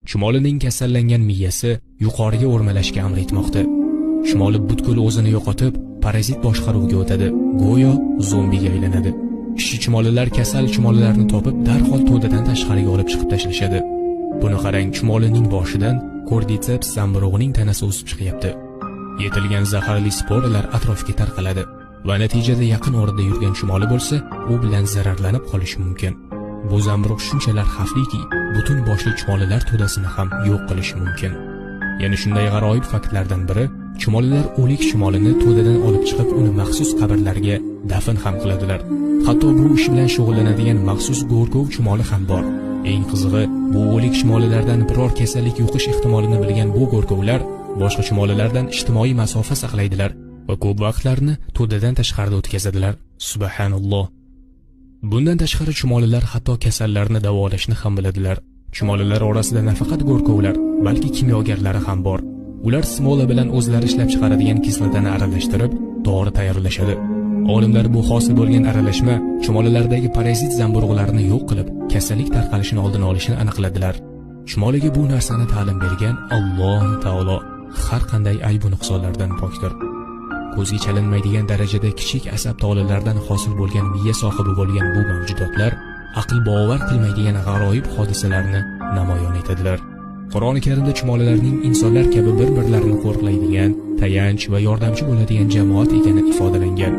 Chumolining kasallangan miyasi yuqoriga o'rmalashga amr etmoqda. Chumoli butkul o'zini yo'qotib, parazit boshqaruviga o'tadi, go'yo zombiga aylanadi. Ishchi chumolilar kasal chumolilarni topib, darhol to'dadan tashqariga olib chiqib tashlashadi. Buni qarang, chumolining boshidan Cordyceps zamburug'ining tanasi o'sib chiqyapti. Yetilgan zaharli sporalar atrofga tarqaladi va natijada yaqin orada yurgan chumoli bo'lsa, u bilan zararlanib qolishi mumkin. Bu zamburug' shunchalar xavfliki, butun boshli chumolilar to'dasini ham yo'q qilishi mumkin. Yana shunday g'aroyib faktlardan biri, chumolilar o'lik chumolini to'dadan olib chiqib, uni maxsus qabrlarga dafn ham qiladilar. Hatto bu ish bilan shug'ullanadigan maxsus go'rkov chumoli ham bor. Eng qizig'i, bu o'lik chumolilardan biror kasallik yuqish ehtimolini bilgan bu go'rkovlar boshqa chumolilardan ijtimoiy masofa saqlaydilar va ko'p vaqtlarni to'dadan tashqarida o'tkazadilar. Subhanalloh. Bundan tashqari chumolilar hatto kasallarni davolashni ham biladilar. Chumolilar orasida nafaqat go'rkovlar, balki kimyogarlari ham bor. Ular smola bilan o'zlari ishlab chiqaradigan kislotani aralashtirib, dori tayyorlashadi. Olimlar bu hosil bo'lgan aralashma chumolilardagi parazit zamburug'larni yo'q qilib, kasallik tarqalishini oldini olishini aniqladilar. Chumoliga bu narsani ta'lim bergan Alloh taolo har qanday ayb va nuqsonlardan pokdir. Ko'zga chalinmaydigan darajada kichik asab tolalaridan hosil bo'lgan miya sohibi bo'lgan bu mavjudotlar aql bovar qilmaydigan g'aroyib hodisalarni namoyon etadilar. Qur'oni Karimda chumolilarning insonlar kabi bir-birlarini qo'riqlaydigan, tayanch va yordamchi bo'ladigan jamoat ekani ifodalangan.